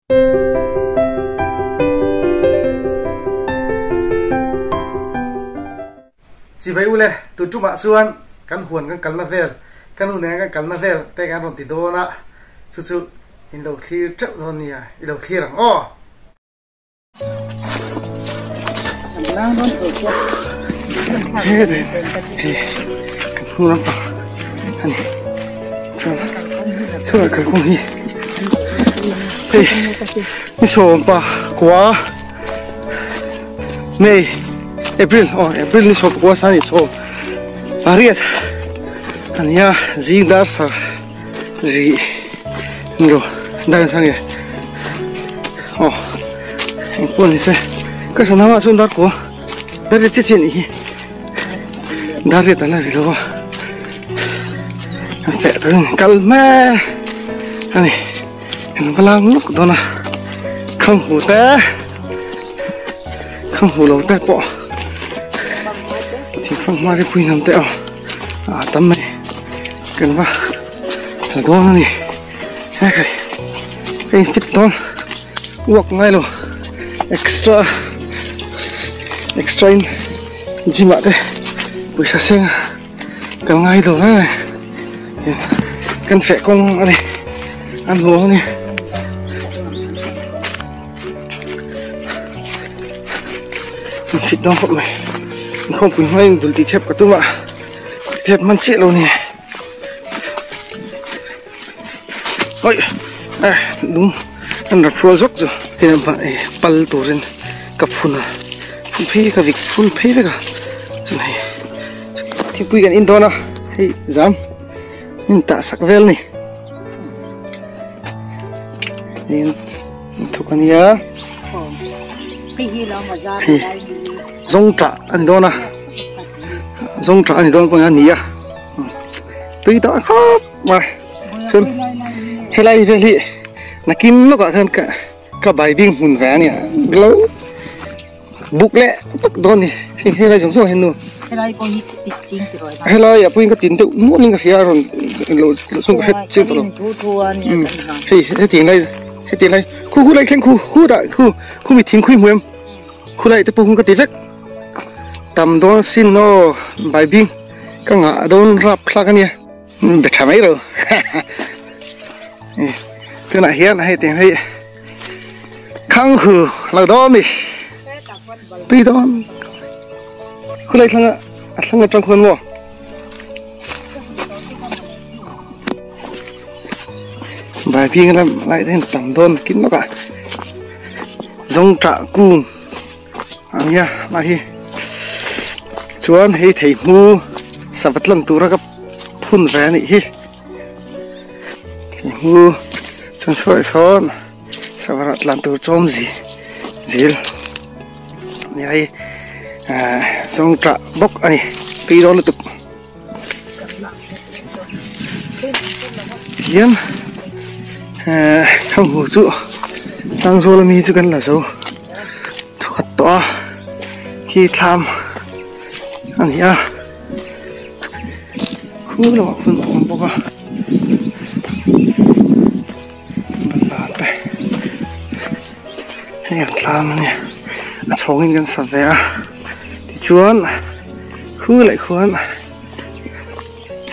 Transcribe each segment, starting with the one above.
Chivei ule, tu tumah chuan kan huan kan kalna vel, ka nu nen kan kalna vel te kan rawn ti dawn a, chu chu in lo thlir teuh dawn nia, i lo thlir ang aw. Ni sawm pa kua May April aw April ni sawm pakua san ni sawm pariat ania zing dar sar ri nilo dar sang nge aw engpawh ni se ka sana ah chuan dar kua dar ri chiah chiah anih hi dar riat an la ri lo a a feh turin kal mek a ni. Kan va lang lawk dawn a khang hu te khang hu lo te pawh thingfang hma te pui hnam te aw a tam mai kan va la dawn a ni hekhai ka in fit dawn uak ngai lo extra extra in gym ah te pawisa seng a. Kal ngai dawr e kan feh kawng a ni an hmuh ang a ni an fit dawn khawp mai inkhawmpui hmain dul tih thep ka tum a thep hman chiah lo a ni oi eh lung an rap hrual zawk chu pal turin ka phun a phun phei ka vik phun phei vek a chuan hei. Thingpui kan in dawn a hei zam min tah sak vel ni in thuk ania hei zawng tah ani dawn a zawng tah ani dawn pawh a ni a tui tawh khawp mai chuan helai vel hi nakin lawkah khan ka ka baibing hmun ve ania lo. Buk leh vak dawn ni hei helai zawng zawng hian nu helai pawh hi ti ching ti rawi helai ah pawhin ka tin deuh nual in ka hria a rawn lo chung ka hre chiang tawh lo hei hetiang lai hetiang lai khu khu lai thleng khu khu dah khu khu mi thing khui hmu em khu lai te pawh ka ti vek tam dawn sin aw baibing ka ngah dawn rap thlak ania be tha mai ro tunah hian hei tiang hei. Khang hu lo dawn ni tui dawn khulai thlanga a thlanga tang khuan maw bai bing lam lai ten tam dawn kin lawk ah zawng tah kung ang hian lai hi chuan hei thei hmu sava tlan tura ka phun ve anih hi. Hmu chuan sawi sawn sangha tlan tur chawm zi zil nia hei ahh zawngṭah bawk a ni tui dawn lutuk tihian ehh ka hmuh chu tlangzawl ami chu kan la zo thawkhat tawh a khi thlam a ni a. Khu lamah hun a awm bawk a banhla te hei an tlang a nia a chhawngin kan sa ve a tichuan khu leh khuan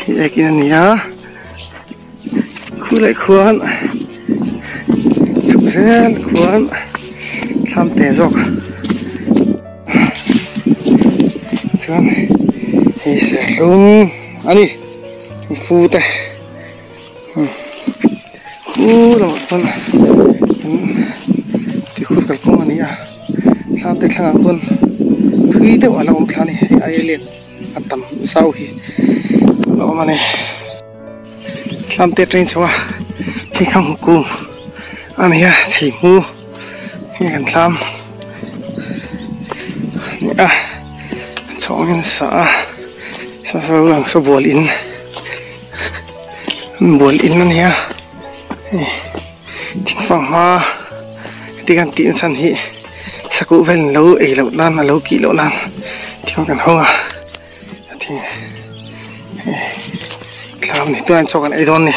hei ek in a ni a khu leh khuan chhuk zel khuan thlam te zawk. Chuan hei serthlum a ni fu te khu lamah khuan tikhur kalkawng a ni a thlam te thlangah khuan thui deuh a la awm thla a ni hei aia let a tam zau hi a la awm a ni thlam te atangin chho a hei kha hmuh a ni a thei hmu. Hei kan thlam a ni a chhawng in sa a saw saw lang saw bual in an bual in a ni a hei thingfang hma heti kan tih na chhan hi sakuh vel in lo ei loh nan a lo kih loh nan thing kan hawng a thing hei thlam a ni tunah hian chaw kan ei dawn a ni.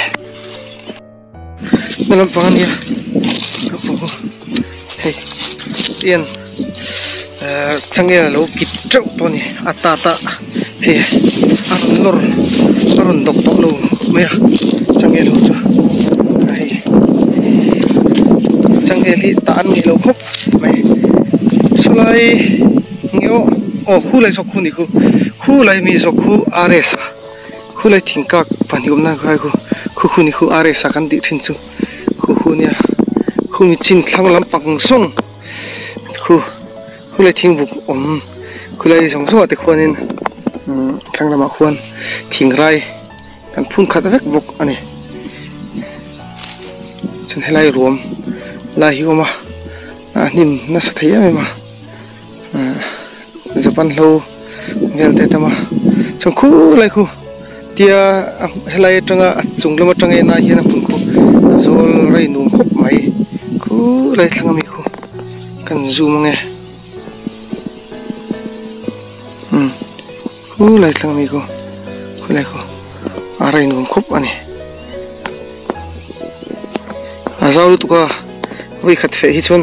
Na lampang a nia. Hei tian changel a lo kit teuh tawh a ni a tat a hei a rawn lawr a rawn dawk tawh lo mai a changel ho chu hei changel hi tah an ngeih loh khawp mai sawlai nge aw aw khulai zawk khu ni khu khulai mi zawk khu rs a khulai thingkak pahnih awmna khai khu khu khu ni khu rs a kan tih thin chu. Khu khu nia khumi chin thlang lampang zawng khu khulai thingbuk awm khulai zawng zawng ah te khuanin umm thlang lamah khuan thing rai kan phun khat vek bawk a ni chuan helai ruam lai hi a awm a a hnim nasa thei em em a ah japan hlo vel te a tam a chuan khulai khu. Tia helai atanga a chung lam atanga en ai hian a hmun khu a zawl rei nuam khawp mai khulai thlang ami khu kan zoom ange umm khulai thlang ami khu khulai khu a rei nuam khawp ani a zau lutuk a vawi khat feh hi chuan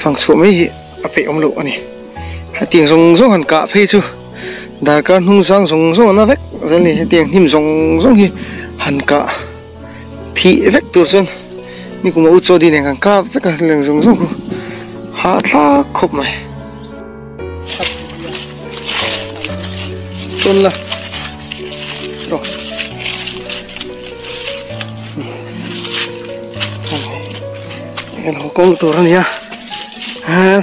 fang chhuah mai hi a peih awm loh ani hetiang zawng zawng han kah phei chu. Darkar hnung zang zawng zawng an la vek zel ni hetiang hnim zawng zawng hi han kah thih vek tur chuan ni kum a u chaw di nen kan kap vek a leng zawng zawng khu hahthlak khawp mai. Tawn la rawh heng ho kawng tur a nia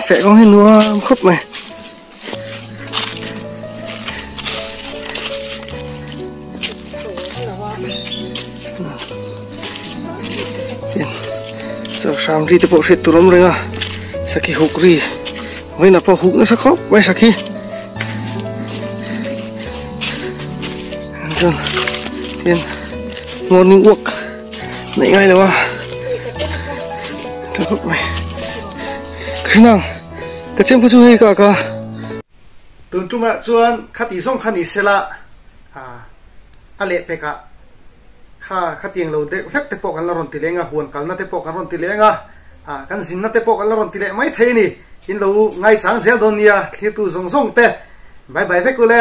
feh kawng hi nuam khawp mai. Hram ri te pawh hriat tur a awm reng a sakhi huk ri vawiinah pawh huk nasa khawp mai sakhi chuan hian morning walk neih ngai lo a tha khawp mai ka hre nang. Ka chem kha chu hei ka ka. Tun tumah chuan khati zawng kha ni sela a leh pekah kha khatiang lo deuh hlek te pawh kan la rawn ti leng a, huan kalna te pawh kan rawn ti leng a, kan zinna te pawh kan la rawn ti leh mai thei a ni. In lo ngaichang zel dawn nia, thlirtu zawng zawng te. Bye bye vek ule.